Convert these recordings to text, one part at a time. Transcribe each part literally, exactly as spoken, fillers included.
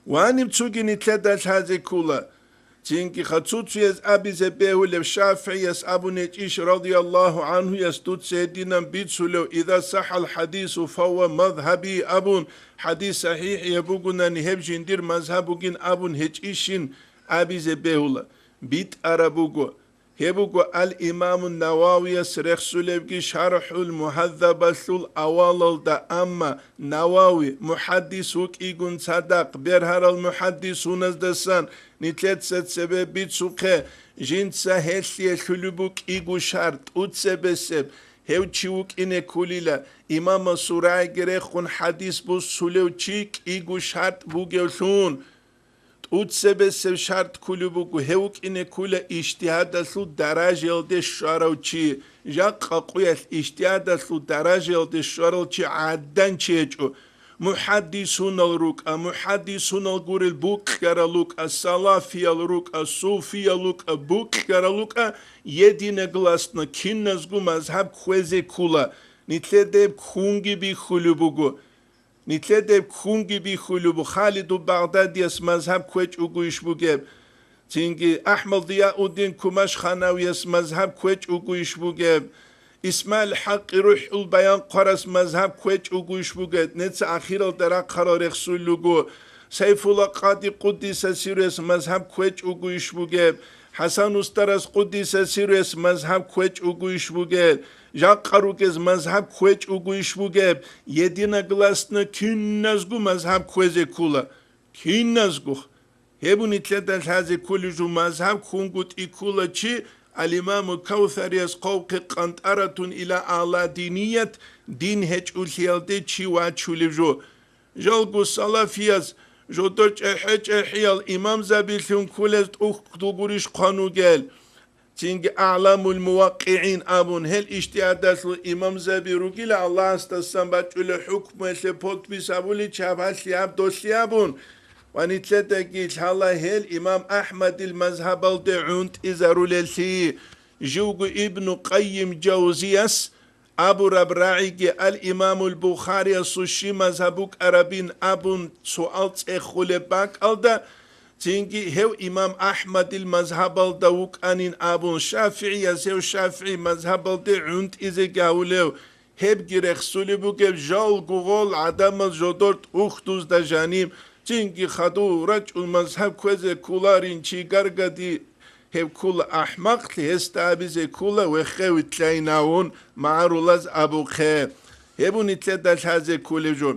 Ваниб цуги нилъеда лъазе ккула. Цинги хацуцуяз абизе бегьулеб, ШафигӀияс абун гьечӀищ, радияллагьу гӀанхуяс, дуца гьединан бицулев: «Иза сахӀал хадису, фавва мазгьаби», абун, хадис сахӀихӀ гьеб бугунани, гьеб жиндир мазгьаб бугин абун гьечӀищин абизе бегьула. БитӀараб буго. Гьеб буго ал-Имаму Нававияс рехсулебги ШархӀул МухӀаззабалъул авалалда, амма Навави мухӀаддис вукӀигун цадахъ бергьарал мухӀаддисуназдасан нилъеца цебе бицухъе, жинца гьелъие лъулеб букӀиго шартӀ, тӀуцебесеб, гьев чи вукӀине ккулила, имамасул рагӀиги рехун хадис буссулев чи кӀиго шартӀ бугевлъун. ТӀуцебесеб шартӀ ккулеб буго, гьев вукӀине ккула ижтигьадалъул даражаялде щварав чи. Жакъа къуялъ ижтигьадалъул даражаялде щварал чи гӀадан чи гьечӀо. МухӀаддисунал рукӀа, мухӀаддисунал гурел букьарал рукӀа, салафиял рукӀа, суфиял рукӀа, букьарал рукӀа, единогласно киназго мазгьаб кквезе ккула. Нилъеда гьеб ккунги бихьулеб буго. Нилъеда гьеб ккунги бихьулеб буго, Халиду Багъдадияс мазгьаб кквечӀого иш бугеб, цинги АхӀмад Зияуддин Кумашханавияс мазгьаб кквечӀого иш бугеб, ИсмагӀил ХӀакъи РухӀул Баян хъварас мазгьаб кквечӀого иш бугеб, неца ахиралда рахъарал рехсулел руго, Сайфулла Къади Къуддиса сирруяс мазгьаб кквечӀого иш бугеб, ХӀасан устарас Къуддиса сирруяс мазгьаб кквечӀого иш бугеб, жакъа ругез мазгьаб кквечӀого иш бугеб, единогласно киназго мазгьаб кквезе ккула. Киназго. Гьеб нилъеда лъазе кколеб жо, мазгьаб ккунгутӀи ккула чи, ал-Имаму Кавсарияс хъвавухъе къантӀаратун ила ала диният, дин гьечӀолъиялде чи вачулеб жо. Жалго салафияз жодор чӀехӀе-чӀехӀиял имамзабилъун кколез тӀухьдул гурищ хъван вугел. Цинги АгӀламул муваккигӀин абун, гьел ижтигьадалъул имамзаби ругила Аллагьасдасан бачӀулеб хӀукмуялъе подпись гьабулел чагӀи гьаб, гьалъи гьаб, долъи абун, ва нилъедаги лъала гьел имам АхӀмадил мазгьабалде гӀунтӀизарулеллъи. Живго Ибну Къайим Жавзияс абураб рагӀиги ал-Имамул Бухариясул щиб мазгьаб букӀарабин абун суал цӀехулеб бакӀалда, цинги гьев имам АхӀмадил мазгьабалда вукӀанин абун, шафигӀияс гьев шафигӀи мазгьабалде гӀунтӀизе гьавулев, гьебги рехсулеб бугеб, жалго гъол гӀадамал жодор тӀухьдузда жаниб, цинги хадув рачӀун мазгьаб кквезе кколарин чи гаргади гьеб ккула ахӀмакълъи, гьесда абизе ккула вехе витлъайнавун магӀарулаз абухъе. Гьеб нилъеда лъазе кколеб жо.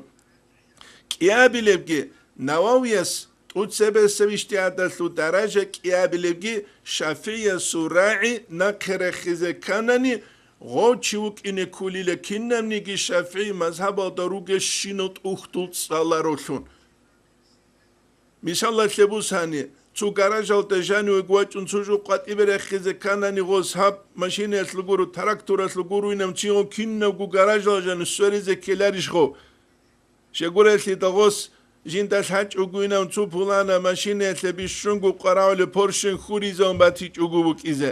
КӀиабилебги, Нававияс тӀуцебесеб ижтигьадалъул даража кӀиабилебги, шафигӀиясул рагӀи нахъе рехизе кканани, гъов чи вукӀине ккулила кинабниги шафигӀи мазгьабалда ругелщинал тӀухьдул цӀаларолъун. Мисалалъе бусани, цо гаражалда жанивеги вачӀун цо жо къватӀибе рехизе кканани гъос, гьаб машинаялъул гуро, тракторалъул гуро винав чи гъов кинабго гаражалда жанив сверизе ккеларищ гъов? Щегурелъидал гъос жинда лъачӀого винав цо пулана машинаялъе бищунго къварагӀулеб поршен хьуризавун батичӀого букӀизе.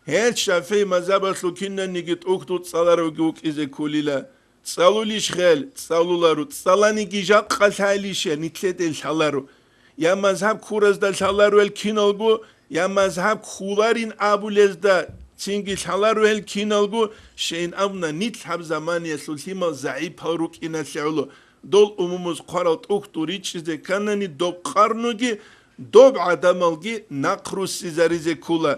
Гьел шафигӀи мазгьабалъул кинаниги тӀухьдул цӀаларавги вукӀизе кколила. ЦӀалулищ гьел? ЦӀалуларо. ЦӀаланиги жакъа лъайлищ, я нилъеде лъаларо. Я мазгьаб ккуразда лъаларо гьел киналго, я мазгьаб кколарин абулезда цинги лъаларо гьел киналго, щайин абуна, нилъ гьаб заманиялъул лъимал загӀипал рукӀиналъе гӀоло, дол умумуз хъварал тӀухьдул ричӀчӀизе кканани, доб къарнуги, доб гӀадамалги нахъруссизаризе ккола.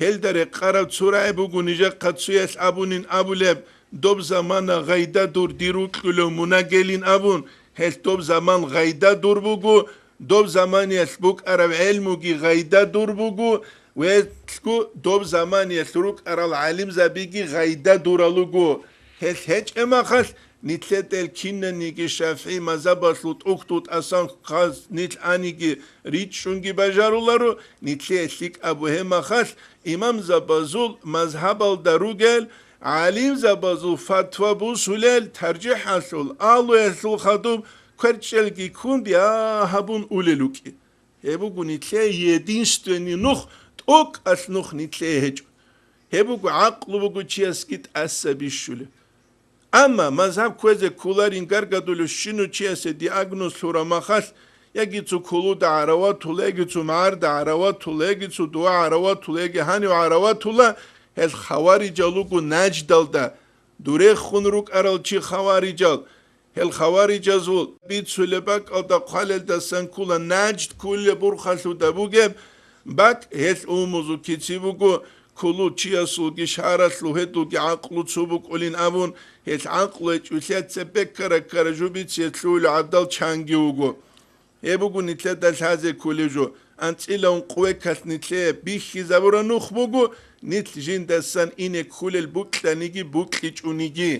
Гьелда рекъараб цо рагӀи буго нижехъа цоялъ абунин абулеб, доб замана гъайда дур, дир рукьулев мунагелин абун, гьелъ доб заман гъайда дур буго, доб заманиялъ букӀараб гӀелмуги гъайда дур буго, велъго доб заманиялъ рукӀарал гӀалимзабиги гъайда дурал руго. Гьелъ гьечӀеб махалъ, нилъеда гьел кинаниги шафигӀи мазгьабалъул тӀухьдул тӀасан хъаз нилъ аниги ричӀчӀунги бажаруларо, нилъее лъикӀаб бугеб махалъ, имамзабазул мазгьабалда ругел гӀалимзабазул фатва бусулел таржихӀалъул, алуялъул хадуб кверчӀелги ккун бигьа гьабун улел рукӀи. Гьеб буго нилъее единственный нух, тӀокӀалъ нух нилъее гьечӀо. Гьеб буго гӀакълу буго чиясги тӀаса бищулеб. Амма мазгьаб кквезе кколарин гаргадулев щинав чиясе диагноз лъураб махалъ, яги цо кулуда гӀараватула, яги цо магӀарда гӀараватула, яги цо дова гӀараватула, яги гьанив гӀараватула, гьел хаварижал руго наждалда, дурехун рукӀарал чи хаварижал. Гьел хаварижазул бицулеб бакӀалда хъвалелдасан ккула нажд ккулеб бурхалъуда бугеб бакӀ, гьелъ умумузул кици буго, кулу чиясулги шаралъул гьедулги гӀакълу цо букӀулин абун, гьелъ гӀакълу гьечӀолъица беккара-ккара жубице лъугьулев гӀадал чанги вуго. Гьеб буго нилъеда лъазе кколев жо, анцӀила ункъвекалъ нилъее бихьизабураб нух буго, нилъ жиндасан ине кколел букьаниги букьичӀониги.